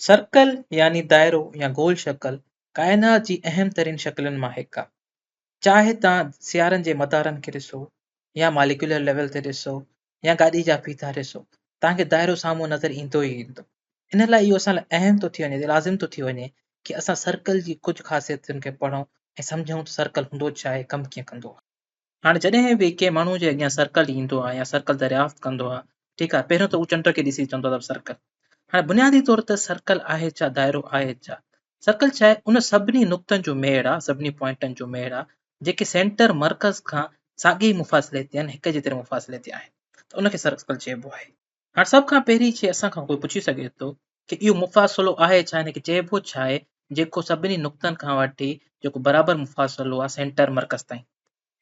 Circle يعني دائرو يا گول شڪل ڪائنات جي اهم ترين شڪلين مان هڪ آهي. چاهي توهان سيارن جي مدارن کي ڏسو يا ماليڪيولر ليول تي ڏسو يا گاڏي جا ڦيٿا ڏسو، توهان کي دائرو سامهون نظر ايندو ئي ايندو. ان لاء اهو اسان لاء اهم ٿو ٿي وڃي، لازم ٿو ٿي وڃي ڪي اسان سرڪل جي ڪجهه خاصيتن کي پڙهون ۽ سمجهون ته سرڪل هوندو ڇا آهي، ڪم ڪيئن ڪندو آهي. هاڻي جڏهن به ڪنهن ماڻهوء جي اڳيان سرڪل ايندو آهي يا سرڪل دريافت ڪندو آهي، ٺيڪ آهي، پهريون ته هو چنڊ کي ڏسي چوندو آهي ته سرڪل. هاڻي بنيادي طور تي سرڪل آهي ڇا، دائرو آهي ڇا؟ سرڪل ڇا آهي؟ ان سڀني نقطن جو ميڙ آهي، سڀني پوائنٽن جو ميڙ آهي، جيڪي سينٽر، مرڪز، کان ساڳئي ئي مفاصلي تي آهن، هڪ جيتري مفاصلي تي آهن ته ان کي سرڪل چئبو آهي. هاڻ سڀ کان پهرين شيء اسان کان ڪوئي پڇي سگهي ٿو ڪي اهو مفاصلو آهي ڇا هن کي چئبو ڇا آهي جيڪو سڀني نقطن کان وٺي جيڪو برابر مفاصلو آهي سينٽر مرڪز تائين.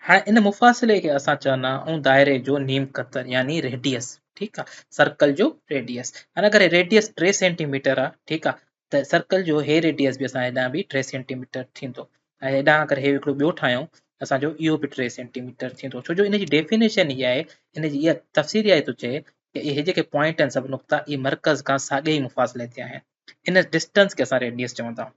هاڻ ان مفاصلي کي اسان چوندا آهيون دائري جو نيم قطر يعني ريڊيس ٺيڪ آهي سرڪل جو ريڊيس. هاڻ اگر ريڊيس 3 سينٽي ميٽر آهي ٺيڪ آهي ته سرڪل جو هي ريڊيس به اسان هيڏانهن به 3 سينٽي ميٽر ٿيندو ۽ هيڏانهن اگر هي هڪڙو ٻيو ٺاهيون اسان جو اهو به 3 سينٽي ميٽر ٿيندو ڇو جو ان جي ڊيفينيشن اها آهي ان جي اها تفسير اها ٿو چئي ته اهي جيڪي پوائنٽ آهن سڀ نقطا اهي مرڪز کان ساڳئي ئي مفاصلي تي آهن ان ڊسٽنس کي اسان ريڊيس چوندا آهيون.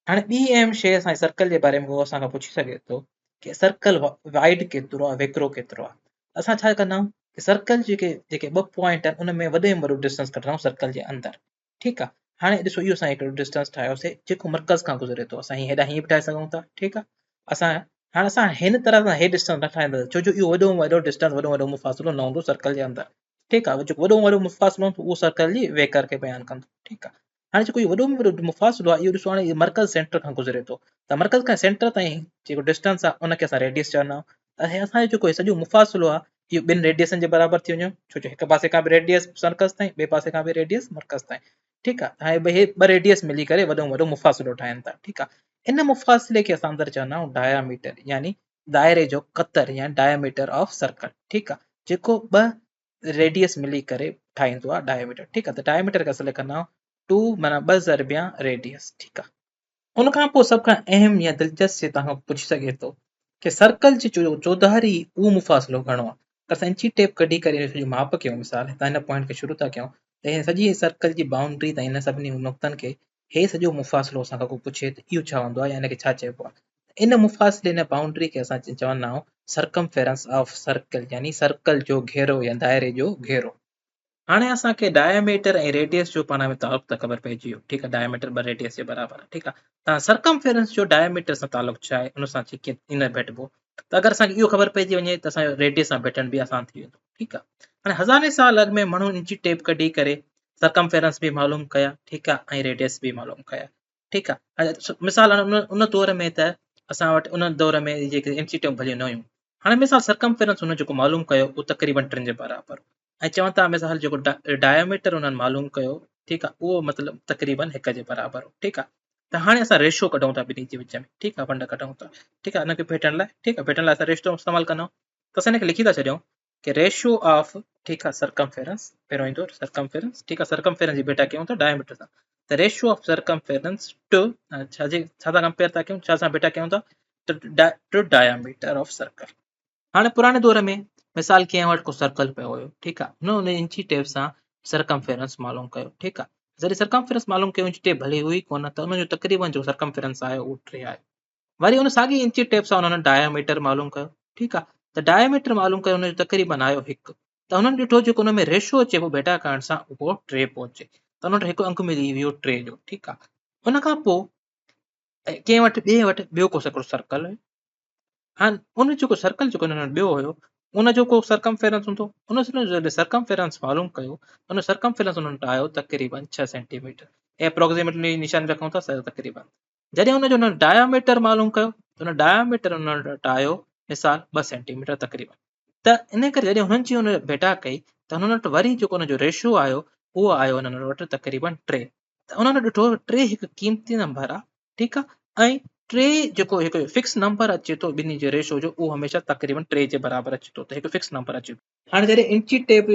هاڻي ٻي اهم شيء اسان سرڪل جي باري ۾ ڪو اسان کان پڇي سگهي ٿو ڪي سرڪل وائيڊ ڪيترو آهي ويڪرو ڪيترو آهي اسان ڇا ڪندا آهيون ڪي سرڪل جيڪي جيڪي ٻه پوائنٽ آهن ان ۾ وڏي ۾ وڏو ڊسٽنس ڪڍندا آهيون سرڪل جي اندر ٺيڪ آ هاڻي ڏسو اهو اسان هڪڙو ڊسٽنس ٺاهيوسي جيڪو مرڪز کان گذري ٿو اسان هي هيڏانهن هيئن به ٺاهي سگهون ٿا ٺيڪ آ اسان هاڻي اسان هن طرح سان هي ڊسٽنس نه ٺاهينداسين ڇو جو اهو وڏو وڏو ڊسٽنس وڏو وڏو مفاصلو نه هوندو سرڪل جي اندر ٺيڪ آ جيڪو وڏو وڏو مفاصلو هوندو اهو سرڪل جي ويڪر کي بيان ڪندو ٺيڪ آ هاڻي جيڪو وڏو ۾ وڏو مفاصلو آ اهو ڏسو هاڻي مرڪز سينٽر کان گذري ٿو ته مرڪز کان سينٽر تائين جيڪو ڊسٽنس آ ان کي اسان ريڊيس چوندا آهيون ته اسان جو جيڪو سڄو مفاصلو آ اهو ٻن ريڊيسن جي برابر ٿي وڃو ڇو جو هڪ پاسي کان به ريڊيس مرڪز تائين ٻئي پاسي کان به ريڊيس مرڪز تائين ٺيڪ آ هاڻي ٻئي ٻه ريڊيس ملي ڪري وڏو وڏو مفاصلو ٺاهين ٿا ٺيڪ آ ان مفاصلي کي اسان اندر چوندا آهيون ڊاياميٽر يعني دائري جو قطر يا ڊاياميٽر آف سرڪل ٺيڪ آ جيڪو ٻه ريڊيس ملي ڪري ٺاهيندو آ ڊاياميٽر ٺيڪ آ ته ڊاياميٽر کي اسان لکندا آهيون 2 معنيٰ ٻه ضربيان ريڊيس ٺيڪ آ ان کان پوء سڀ کان اهم يا دلچسپ شيء توهان کان پڇي سگهي ٿو ڪي سرڪل جي چوڌاري اهو مفاصلو گهڻو آهي. اگر اسان انچي ٽيپ ڪڍي ڪري ان جو ماپ ڪيون مثال هتان هن پوائنٽ کي شروع ٿا ڪيون ته هن سڄي سرڪل جي بائونڊري تائين هن سڀني نقطن کي هي سڄو مفاصلو اسان کان ڪو پڇي ته اهو ڇا هوندو آهي يا ان کي ڇا چئبو آهي ان مفاصلي ان بائونڊري کي اسان چوندا آهيون سرڪمفيرنس آف سرڪل يعني سرڪل جو گهيرو يا دائري جو گهيرو. هاڻي اسان کي ڊائميٽر ۽ ريڊيس جو پاڻ ۾ تعلق ته خبر پئجي ويو ٺيڪ آهي ڊائميٽر ٻه ريڊيس جي برابر آهي ٺيڪ آهي ته سرڪمفيرنس جو ڊائميٽر سان تعلق ڇا آهي ان سان ڪيئن ان ڀيٽبو ته اگر اسان کي اهو خبر پئجي وڃي ته اسان جو ريڊيس سان ڀيٽڻ به آسان ٿي ويندو ٺيڪ آهي هاڻي هزارين سال اڳ ۾ ماڻهن انچي ٽيپ ڪڍي ڪري سرڪمفيرنس به معلوم ڪيا ٺيڪ آهي ۽ ريڊيس به معلوم ڪيا ٺيڪ آ مثال هاڻي ان دور ۾ ته اسان وٽ ان دور ۾ جيڪي انچي ٽيون ڀليون نه هيون هاڻي مثال سرڪمفيرنس هن جيڪو معلوم ڪيو اهو تقريبن ٽن جي برابر ۽ چون ٿا مثال جيڪو ڊاياميٽر انهن معلوم ڪيو ٺيڪ آ اهو مطلب تقريبن هڪ جي برابر هو ٺيڪ آ ته هاڻي اسان ريشو ڪڍون ٿا ٻنهي جي وچ ۾ ٺيڪ آ ونڊ ڪڍون ٿا ٺيڪ آ ان کي ڀيٽڻ لاء ٺيڪ آ ڀيٽڻ لاء اسان ريشو استعمال ڪندا آهيون ته اسان هن کي لکي ٿا ڇڏيون ڪي ريشو آف ٺيڪ آ سرڪمفيرنس پهريون ايندو سرڪمفيرنس ٺيڪ آ سرڪمفيرنس جي ڀيٽا ڪيون ٿا ڊائميٽر سان ته ريشو آف سرڪمفيرنس ٽو ڇا جي ڇا سان ڪمپيئر ٿا ڪيون ڇا سان ڀيٽا ڪيون ٿا ٽو ڊائميٽر آف سرڪل هاڻي پراڻي دور ۾ مثال ڪنهن وٽ ڪو سرڪل پيو هيو ٺيڪ آ هن ان انچي ٽيپ سان سرڪمفيرنس معلوم ڪيو ٺيڪ آ جڏهن سرڪمفيرنس معلوم ڪيو انچي ٽيپ ڀلي هئي ڪونه ته ان جو تقريبن جو سرڪمفيرنس آيو اهو 3 آيو وري ان ساڳي انچي ٽيپ سان انهن ڊاياميٽر معلوم ڪيو ٺيڪ آ ته ڊاياميٽر معلوم ڪيو ان جو تقريبن آيو هڪ ته انهن ڏٺو جيڪو ان ۾ ريشو اچي پيو ڀيٽا ڪرڻ سان اهو ٽي پيو اچي ته انهن وٽ هڪ انگ ملي ويو ٽي جو ٺيڪ آ ان کان پوء ڪنهن وٽ ٻئي وٽ ٻيو ڪو هڪڙو سرڪل هيو هاڻ ان جيڪو سرڪل جيڪو انهن وٽ ٻيو هيو ان جو ڪو سرڪمفيرنس هوندو ان جڏهن سرڪمفيرنس معلوم ڪيو ان سرڪمفيرنس انهن وٽ آيو تقريبن 6 سينٽي ميٽر اپروڪسيميٽلي نشاني رکون ٿا تقريبن جڏهن ان جو هن ڊاياميٽر معلوم ڪيو ته ان ڊاياميٽر ان وٽ آيو مثال 2 سينٽي ميٽر تقريبن ته ان ڪري جڏهن هنن جي ان ڀيٽا ڪئي ته هنن وٽ وري جيڪو ان جو ريشو آيو اهو آيو انهن وٽ تقريبن 3 ته انهن ڏٺو 3 هڪ قيمتي نمبر آ ٺيڪ آ ۽ 3 جيڪو هڪ فڪس نمبر اچي ٿو ٻنهي جي ريشو جو اهو هميشه تقريبن 3 جي برابر اچي ٿو ته هڪ فڪس نمبر اچي ٿو. هاڻي جڏهن انچي ٽيپ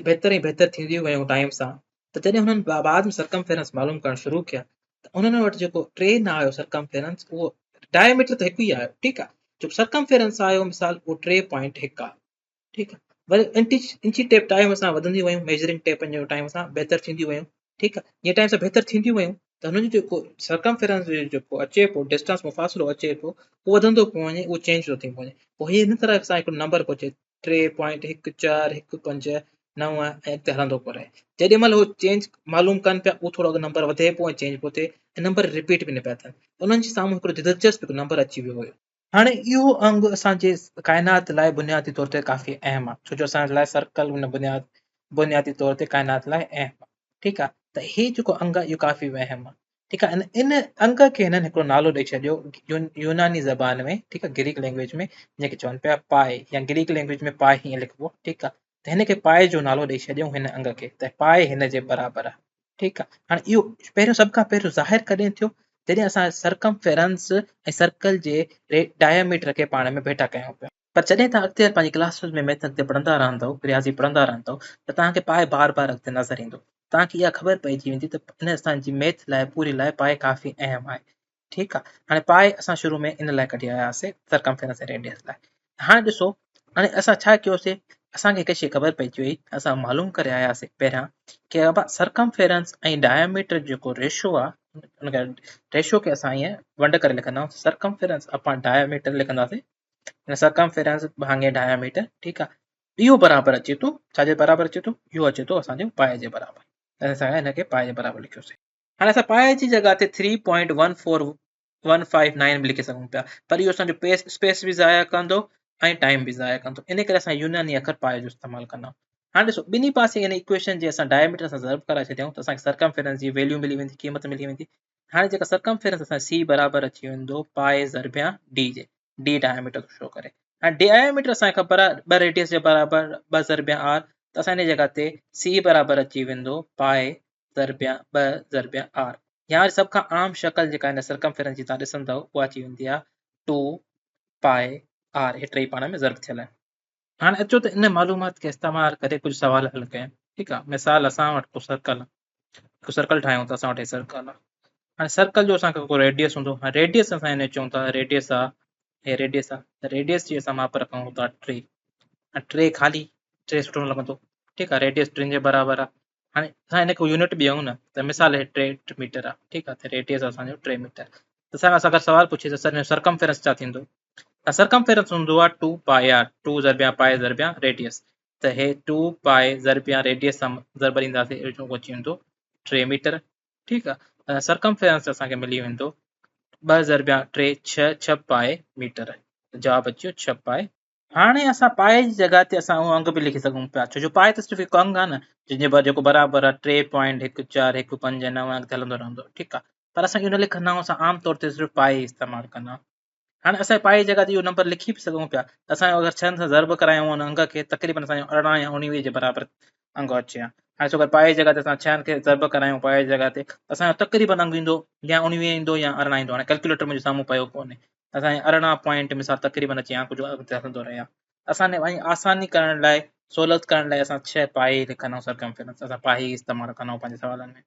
بهتر ۽ بهتر ٿينديون ويون ٽائيم سان ته جڏهن هنن بعد ۾ سرڪمفيرنس معلوم ڪرڻ شروع ڪيا ته انهن وٽ جيڪو ٽي نه آيو سرڪمفيرنس اهو ڊائميٽر ته هڪ ئي آيو ٺيڪ آهي جيڪو سرڪمفيرنس آيو مثال اهو 3.1 آيو ٺيڪ آهي وري انچي ٽيپ ٽائيم سان وڌنديون ويون ميجرنگ ٽيپن جو ٽائيم سان بهتر ٿينديون ويون. ٺيڪ آهي، جيئن ٽائيم سان بهتر ٿينديون ويون ته هنن جو جيڪو سرڪمفيرنس جو جيڪو اچي پيو ڊسٽنس مفاصلو اچي پيو اهو وڌندو پيو وڃي، اهو چينج ٿو ٿي وڃي. پوء هي هن طرح سان هڪڙو نمبر پهچي ٽي پوائنٽ هڪ چار هڪ پنج نو ۽ اڳتي هلندو پيو رهي. جيڏي مهل هو چينج معلوم ڪن پيا اهو ٿورو اڳ نمبر وڌي پيو ۽ چينج پيو ٿئي ۽ نمبر رپيٽ به نه پيا ٿين. انهن جي سامهون هڪڙو دلچسپ هڪ نمبر اچي ويو هيو. هاڻي اهو انگ اسان جي ڪائنات لاء بنيادي طور تي ڪافي اهم آهي ڇو جو اسان لاء سرڪل ان بنياد بنيادي طور تي ڪائنات لاء اهم آهي ٺيڪ آهي ته هي جيڪو انگ آهي اهو ڪافي اهم آهي ٺيڪ آهي ان انگ کي هنن هڪڙو نالو ڏئي ڇڏيو يوناني زبان ۾ ٺيڪ آهي گريڪ لينگويج ۾ جنهن کي چون پيا پائي يا گريڪ لينگويج ۾ پائي هيئن لکبو ٺيڪ آهي ته هن کي پائي جو نالو ڏئي ڇڏيو هن انگ کي ته پائي هن جي برابر آهي ٺيڪ آ هاڻي اهو پهريون سڀ کان پهريون ظاهر ڪڏهن ٿيو جڏهن اسان سرڪمفيرنس ۽ سرڪل جي ڊائميٽر کي پاڻ ۾ ڀيٽا ڪيون پيا. پر جڏهن توهان اڳتي پنهنجي ڪلاسز ۾ ميٿ اڳتي پڙهندا رهندؤ رياضي پڙهندا رهندؤ ته توهان کي پائي بار بار اڳتي نظر ايندو توهان کي اها خبر پئجي ويندي ته ان اسان جي ميٿ لاء پوري لاء پائي ڪافي اهم آهي ٺيڪ آ هاڻي پائي اسان شروع ۾ ان لاء ڪڍي آيا هئاسي سرڪمفيرنس ۽ ريڊيس لاء هاڻي ڏسو هاڻي اسان ڇا ڪيوسي اسان کي هڪ شيء خبر پئجي وئي اسان معلوم ڪري آياسي پهريان ڪي ابا سرڪمفيرنس ۽ ڊائميٽر جيڪو ريشو آ ان کي ريشو کي اسان ائين ونڊ ڪري لکندا آهيون سرڪمفيرنس اپان ڊائميٽر لکنداسي سرڪمفيرنس ڀاڱي ڊائميٽر ٺيڪ آ اهو برابر اچي ٿو ڇا جي برابر اچي ٿو اهو اچي ٿو اسان جو پائي جي برابر اسان هن کي پائي جي برابر لکيوسي هاڻي اسان پائي جي جڳهه تي three point one four one five nine به لکي سگهون پيا پر اهو اسان جو اسپيس به ضايع ڪندو ۽ ٽائيم به ضايع ڪندو ان ڪري اسان يوناني اکر پائي جو استعمال ڪندا هاڻي ڏسو ٻنهي پاسي ان ايڪويشن جي اسان ڊائميٽر سان ضرب ڪرائي ڇڏيون ته اسان کي سرڪمفيرنس جي ويليو ملي ويندي قيمت ملي ويندي هاڻي جيڪا سرڪمفيرنس اسان سي برابر اچي ويندو پائي ضربيان ڊي جي ڊي ڊائميٽر ٿو شو ڪري هاڻي ڊائميٽر اسان کي خبر آهي ٻه ريڊيس جي برابر ٻه ضربيان آر ته اسان ان جڳهه تي سي برابر اچي ويندو پائي ضربيان ٻه ضربيان آر يا وري سڀ کان عام شڪل جيڪا هن سرڪمفيرنس جي توهان ڏسندؤ اها اچي ويندي آهي ٽو پائي آر هي ٽئي پاڻ ۾ ضرب ٿيل آهن. هاڻي اچو ته ان معلومات کي استعمال ڪري ڪجهه سوال حل ڪيون ٺيڪ آهي مثال اسان وٽ ڪو سرڪل هڪ سرڪل ٺاهيون ٿا اسان وٽ هي سرڪل آهي هاڻي سرڪل جو اسان کي ڪو ريڊيس هوندو هاڻي ريڊيس اسان هن چئون ٿا ريڊيس آهي هي ريڊيس آهي ته ريڊيس جي اسان ماپ رکون ٿا ٽي ٽي خالي ٽي سٺو نه لڳندو ٺيڪ آهي ريڊيس ٽن جي برابر آهي هاڻي اسان هن کي يونٽ ڏيون نه ته مثال هي 3 ميٽر آهي ٺيڪ آهي ته ريڊيس اسان جو 3 ميٽر ته اسان اگر سوال پڇي ته سر سرڪمفيرنس ڇا ٿيندو ته سرڪمفيرنس هوندو آهي 2 پائي آر 2 ضربيان پائي ضربيان ريڊيس ته هي 2 پائي ضربيان ريڊيس سان ضرب ڏينداسين اهو اچي ويندو 3 ميٽر ٺيڪ آهي سرڪمفيرنس اسان کي ملي ويندو 2 ضربيان 3 6 6 پائي ميٽر جواب اچي ويو 6 پائي. هاڻي اسان پائي جي جڳهه تي اسان اهو انگ به لکي سگهون پيا ڇو جو پائي ته صرف هڪ انگ آهي نه جنهن جي جيڪو برابر آهي ٽي پوائنٽ هڪ چار هڪ پنج نو اڳتي هلندو رهندو ٺيڪ آهي پر اسان اهو نه لکندا آهيون اسان عام طور تي صرف پائي استعمال ڪندا آهيون هاڻي اسان پائي جي جڳهه تي اهو نمبر لکي به سگهون پيا ته اسان اگر ڇهن سان ضرب ڪرايون ان انگ کي تقريبن اسان جو ارڙهن يا اڻويهه جي برابر انگ اچي ها هاڻي ڇو ڪري پائي جي جڳهه تي اسان ڇهن کي ضرب ڪرايون پائي جي جڳهه تي اسان جو تقريبن انگ ايندو يا اڻويهه ايندو يا ارڙهن ايندو هاڻي ڪيلڪيوليٽر منهنجي سامهون پيو ڪونهي اسان جي 18 پوائنٽ مثال تقريبن اچي ها ڪجهه اڳتي هلندو رهي ها اسان نے وڃي آساني ڪرڻ لاء سهولت ڪرڻ لاء اسان 6 پائي لکندا آهيون سرڪمفرنس اسان پائي ئي استعمال ڪندا آهيون پنهنجي سوالن ۾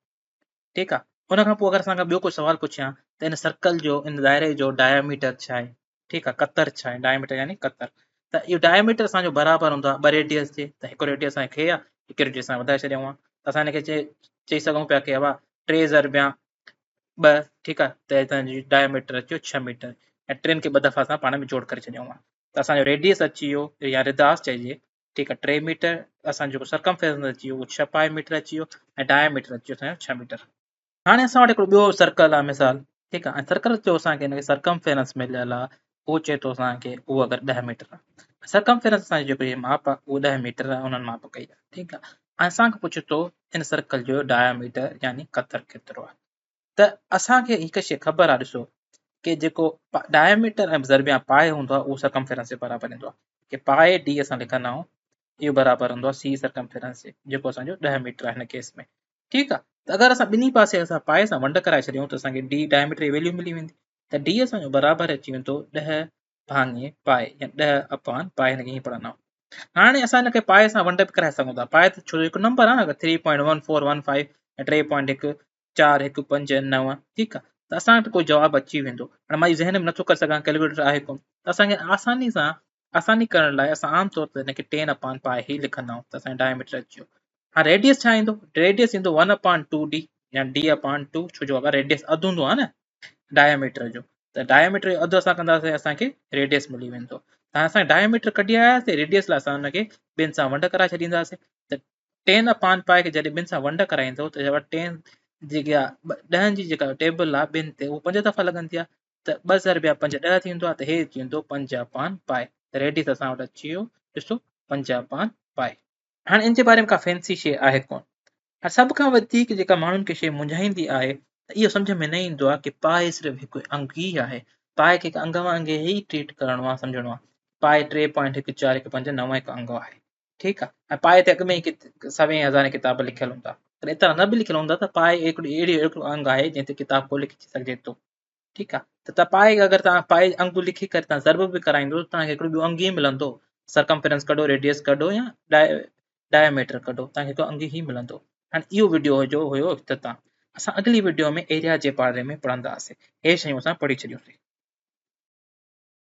ٺيڪ آهي ان کان پوء اگر اسان کان ٻيو ڪو سوال پڇيان ته ان سرڪل جو ان دائري جو ڊائميٽر ڇا آهي ٺيڪ آهي قطر ڇا آهي ڊائميٽر يعني قطر ته اهو ڊائميٽر اسان جو برابر هوندو آهي ٻه ريڊيس جي ته هڪ ريڊيس اسان کي آهي هڪ ريڊيس اسان وڌائي ڇڏيون آهي ته اسان هن کي چئي سگهون پيا ڪي بابا ٽي ضربيان ٻه ٺيڪ آ ته هتان جي ڊائميٽر اچي ويو ڇهه ميٽر ۽ ٽن کي ٻه دفعا اسان پاڻ ۾ جوڙ ڪري ڇڏيون آ ته اسان جو ريڊيس اچي ويو يا رداس چئجي ٺيڪ آ ٽي ميٽر اسان جو جيڪو سرڪمفرنس اچي ويو اهو ڇهه پائي ميٽر اچي ويو ۽ ڊائميٽر اچي ويو اسان جو ڇهه ميٽر. هاڻي اسان وٽ هڪڙو ٻيو سرڪل آ مثال ٺيڪ آ ۽ سرڪل جو اسان کي هن کي سرڪمفرنس مليل آ اهو چئي ٿو اسان کي اهو اگر ڏهه ميٽر آ سرڪمفرنس اسان جو جيڪو هي ماپ آ اهو ڏهه ميٽر آ انهن ماپ ڪئي آ ٺيڪ آ ۽ اسان کي پڇي ٿو ان سرڪل جو ڊائميٽر يعني قطر ڪيترو آهي ته اسان کي هڪ شيء خبر آهي ڏسو ڪي جيڪو ڊائميٽر ۽ ضربيان پائي هوندو آهي اهو سرڪمفرنس جي برابر ايندو آهي ڪي پائي ڊي اسان لکندا آهيون اهو برابر هوندو آهي سي سرڪمفرنس جي جيڪو اسان جو 10 ميٽر آهي هن ڪيس ۾ ٺيڪ آهي ته اگر اسان ٻنهي پاسي اسان پائي سان ونڊ ڪرائي ڇڏيون ته اسان کي ڊي ڊائميٽر جي ويليو ملي ويندي ته ڊي اسان جو برابر اچي ويندو 10 ڀاڱي پائي يا ڏهه اپان پائي هن کي ائين پڙهندا آهيون. هاڻي اسان هن کي پائي سان ونڊ به ڪرائي سگهون ٿا. پائي ته ڇو جو هڪ نمبر آهي نه three point one four one five ۽ ٽي پوائنٽ هڪ چار هڪ پنج نو ٺيڪ آهي ته اسان وٽ ڪو جواب اچي ويندو. هاڻي مان اهو ذهن ۾ نٿو ڪري سگهان ڪيلڪيوليٽر آهي ڪونه ته اسان کي آساني سان آساني ڪرڻ لاء اسان عام طور تي هن کي ٽين اپان پائي ئي لکندا آهيون ته اسان جو ڊائميٽر اچي ويو. هاڻي ريڊيس ڇا ايندو؟ ريڊيس ايندو ون اپان ٽو ڊي يا ڊي اپان ٽو، ڇو جو اگر ريڊيس اڌ هوندو آهي نه ڊائميٽر جو، ته ڊائميٽر جو اڌ اسان ڪنداسين اسان کي ريڊيس ملي ويندو. ته اسان ڊائميٽر ڪڍي آياسين، ريڊيس لاء اسان ان کي ٻن سان ونڊ ڪرائي ڇڏينداسين. ته ٽين اپان پائي کي جڏهن ٻن سان ونڊ ڪرائيندو ته ٽين جيڪا ڏهن جي جيڪا ٽيبل آهي ٻن تي اهو پنج دفعا لڳندي آهي، ته ٻه ضرب يا پنج ڏهه ٿيندو آهي، ته هي ٿيندو پنج اپان پائي. ته ريڊيس اسان وٽ اچي ويو ڏسو پنج اپان پائي. هاڻي ان جي باري ۾ ڪا فينسي شيء آهي ڪونه. هاڻي سڀ کان وڌيڪ جيڪا ماڻهن کي شيء منجهائيندي آهي ته اهو سمجهه ۾ نه ايندو آهي ڪي پائي صرف هڪ انگ ئي آهي. پائي کي هڪ انگ وانگي ئي ٽريٽ ڪرڻو آهي، سمجهڻو آهي. پائي ٽي پوائنٽ هڪ چار هڪ پنج نو هڪ انگ آهي. ٺيڪ آهي. ۽ پائي تي اڳ ۾ ئي سوين هزارين ڪتاب لکيل هوندا. پر ايترا نه به لکيل هوندا ته پائي هڪڙو اهڙو هڪڙو انگ آهي جنهن تي ڪتاب ڪو لکجي سگهجي ٿو. ٺيڪ آ ته تان پائي اگر تان پائي انگ لکي ڪري تان ضرب به ڪرائيندو ته تان کي هڪڙو ٻيو انگ ئي ملندو. سرڪمفرنس ڪڍو، ريڊيس ڪڍو يا ڊائميٽر ڪڍو، تان کي هڪ انگ ئي ملندو. هاڻي اهو وڊيو جو هيو اختتام. اسان اڳلي وڊيو ۾ ايريا جي باري ۾ پڙهنداسين. هي شيون اسان پڙهي ڇڏيون سين.